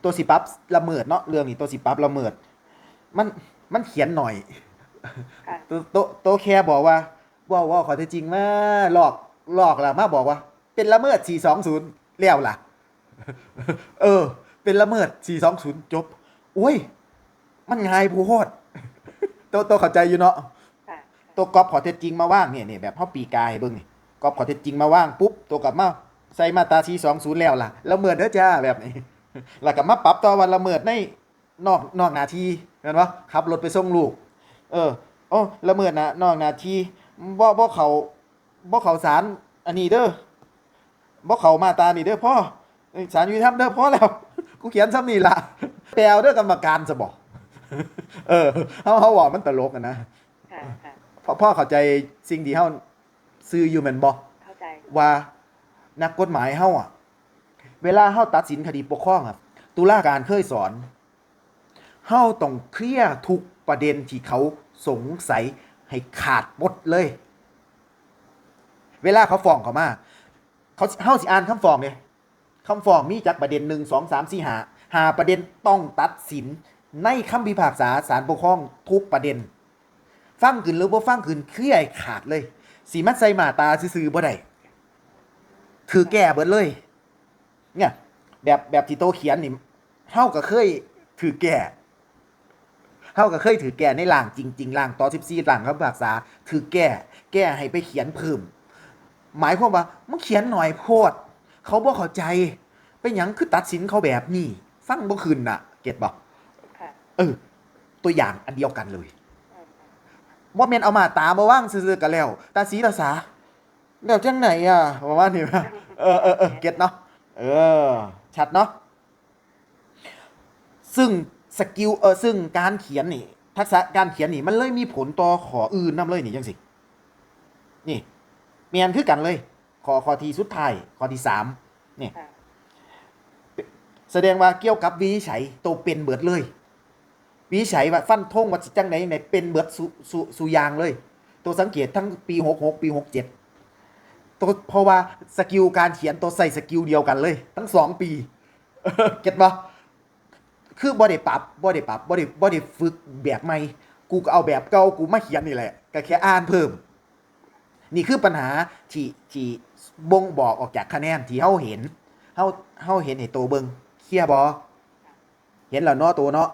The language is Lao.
ຕົວຊິປັບລະເມີດເນາະ ເລື່ອງນີ້ຕົວຊິປັບລະເມີດ ມັນ ມັນຂຽນໜ້ອຍ ค่ะ ໂຕ ໂຕ ໂຕແຄ່ບອກວ່າ ເວົ້າ ເວົ້າຂໍ້ເທັດຈິງມາ ລອກ ລອກແລ້ວມາບອກວ່າ ເປັນລະເມີດສີ່ສອງສູນ ແລ້ວລະ ເອີ ເປັນລະເມີດສີ່ສອງສູນ ຈົບ. ໂອ້ຍ ມັນງ່າຍໂພດ ໂຕ ໂຕເຂົ້າໃຈຢູ່ເນາະ ค่ะ ໂຕກັອບຂໍ້ເທັດຈິງມາວາງ ນີ້ ນີ້ ແບບເຮົາປີກາໃຫ້ເບິ່ງນີ້ ກັອບຂໍ້ເທັດຈິງມາວາງປຸບ ໂຕກັບມາໃສ່ມາດຕາສີ່ສອງສູນ ແລ້ວລະ ລະເມີດເດີຈ້າ ແບບນີ້ ແລ້ວກໍມາປັບຕໍ່ວ່າລະເມີດໃນ ນອກ ນອກໜ້າທີ່ແມ່ນບໍ່? ຂັບລົດໄປສົ່ງລູກ ເອີ ໂອ້ ລະເມີດນະ ນອກໜ້າທີ່ ບໍ່ ບໍ່ເຂົ້າ ບໍ່ເຂົ້າສານອັນນີ້ເດີ ບໍ່ເຂົ້າມາດຕານີ້ເດີ ພໍ ສານຍຸຕິທຳເດີ ພໍແລ້ວ ກູຂຽນຊ່ຳນີ້ລະ ແປເອົາເດີກຳມະການ ຊະບໍ ເອີ ເຮົາ ເຮົາເວົ້າມັນຕະຫຼົກຫັ້ນນະ ค่ะ ค่ะ ພໍ ພໍເຂົ້າໃຈສິ່ງທີ່ເຮົາ ຊື່ຢູ່ແມ່ນບໍ່? เข้าใจ ວ່ານັກກົດໝາຍເຮົາອະ ເວລາເຮົາຕັດສິນຄະດີປົກຄອງອະ ຕຸລາການເຄີຍສອນ ເຮົາຕ້ອງເຄລຍທຸກປະເດັນທີ່ເຂົາສົງໄສໃຫ້ຂາດໝົດເລີຍ. ເວລາເຂົາຟ້ອງເຂົ້າມາ ເຂົາ ເຮົາຊິອ່ານຄຳຟ້ອງເດ້. ຄຳຟ້ອງມີຈັກປະເດັນ? ໜຶ່ງ ສອງ ສາມ ສີ່ ຫ້າ ຫ້າປະເດັນ ຕ້ອງຕັດສິນໃນຄຳພິພາກສາສານປົກຄອງທຸກປະເດັນ. ຟັງຂຶ້ນຫຼືບໍ່ຟັງຂຶ້ນ ເຄລຍໃຫ້ຂາດເລີຍ. ຊິມາໃສ່ມາດຕາຊື່ໆບໍ່ໄດ້. ຖືກແກ້ເບິດເລີຍ. ເນີ້ຍ ແບບ ແບບທີ່ໂຕຂຽນນີ້ ເຮົາກໍເຄີຍຖືກແກ້. ເຮົາກໍເຄີຍຖືກແກ້ໃນຮ່າງຈິງໆ ຮ່າງ ຕ ສິບສີ່ ຮ່າງຄຳພິພາກສາ ຖືກແກ້ ແກ້ໃຫ້ໄປຂຽນເພີ່ມ. ໝາຍຄວາມວ່າ ມຶງຂຽນໜ້ອຍໂພດ ເຂົາບໍ່ເຂົ້າໃຈ ເປັນຫຍັງຄືຕັດສິນເຂົາແບບນີ້ ຟັງບໍ່ຂຶ້ນນະ ເກັດບໍ່? ค่ะ ເອີ ຕົວຢ່າງອັນດຽວກັນເລີຍ. อืม ບໍ່ແມ່ນເອົາມາດຕາມາວາງຊື່ໆກໍແລ້ວ ຕາສີຕາສາ ແລ້ວຈັ່ງໃດອະ ປະມານນີ້. ເອີ ເອີ ເອີ ເກັດເນາະ ເອີ ຊັດເນາະ. ຊຶ່ງສະກິວ ເອີ ຊຶ່ງການຂຽນນີ້ ທັກສະການຂຽນນີ້ ມັນເລີຍມີຜົນຕໍ່ຂໍ້ອື່ນນຳເລີຍນີ້ ຈັ່ງຊີ້. ນີ້ ແມ່ນຄືກັນເລີຍ ຂໍ້ ຂໍ້ທີ່ສຸດທ້າຍ ຂໍ້ທີສາມ ນີ້ ค่ะ ສະແດງວ່າກ່ຽວກັບວິນິດໄສໂຕເປັນເບິດເລີຍ. ວິນິດໄສວ່າຟັນທົງວ່າຊິຈັ່ງໃດຈັ່ງໃດ ເປັນເບິດສູ່ ສູ່ ສູ່ຢ່າງເລີຍ. ໂຕສັງເກດທັງປີຫົກຫົກ ປີຫົກເຈັດ ໂຕ ເພາະວ່າສະກິວການຂຽນ ໂຕໃຊ້ສະກິວດຽວກັນເລີຍທັງສອງປີ. ເກັດບໍ່? ຄືບໍ່ໄດ້ປັບ ບໍ່ໄດ້ປັບ ບໍ່ໄດ້ ບໍ່ໄດ້ຝຶກແບບໃໝ່ ກູກໍເອົາແບບເກົ່າກູມາຂຽນນີ້ແຫຼະ ກໍແຄ່ອ່ານເພີ່ມ. ນີ້ຄືບັນຫາທີ່ ທີ່ບົ່ງບອກອອກຈາກຄະແນນທີ່ເຮົາເຫັນ ເຮົາ ເຮົາເຫັນໃຫ້ໂຕເບິ່ງ ເຄລຍບໍ່? ເຫັນແລ້ວເນາະໂຕເນາະ.